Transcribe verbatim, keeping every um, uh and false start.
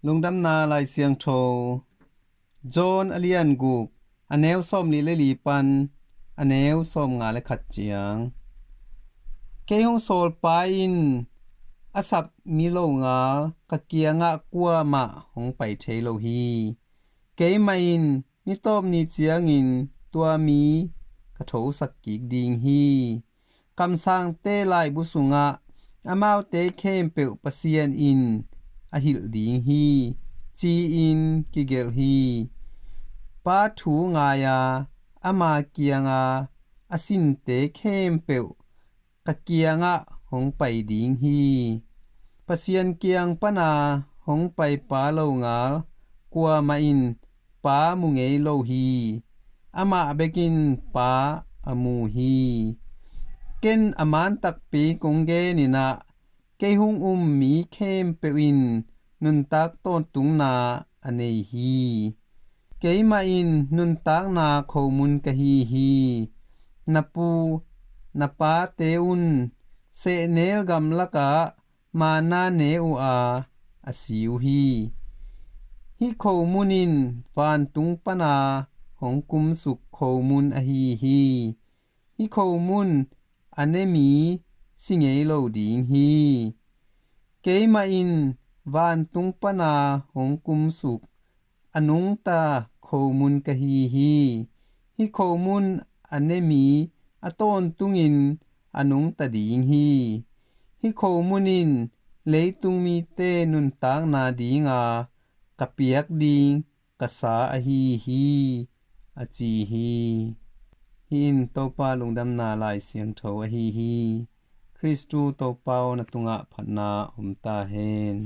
Lungdamna Lai Siangtho, John a lian guk, a neu sawmli le li pan a neu sawmnga le khat ciang. Kei hong sawlpa in a sap mi longal ka kiangah kuamah hong pai thei lo hi. Keimah in ni tawp ni ciangin tua mi ka thosak kik ding hi. Kamsangte laibu sungah amaute khempeuh Pasian in a hilh ding hi, ci-in kigelh hi. Pa thu ngai-a ama kianga a sinte khempeuh ka kiangah hong pai ding hi. Pasian kiang pana hong paipa longal kuamah in Pa mu ngei lo hi. Amah bekin Pa a mu hi. Ken a man takpi kong genin ah, kei hong um mi khempeuh in nuntak tawntungna a nei hi. Keimah in nuntakna khomun ka hi hi. Na pu, na pate un sehnel gamlakah manna ne uh a, a si uh hi. Hih khomun in vantung pana hong kumsuk khomun ahi hi. Hih khomun a ne mi si ngei lo ding hi. Keimah in vantung pana hong kumsuk a nungta khomun ka hi hi. Hih khomun a ne mi a tawntungin a nungta ding hi. Hih khomun in leitung mite nuntakna dinga ka piak ding ka sa ahi hi, a ci hi. Hih in Topa Lungdamna Lai Siangtho ahi hi. Khristu Topa aw, na tungah phatna om ta hen.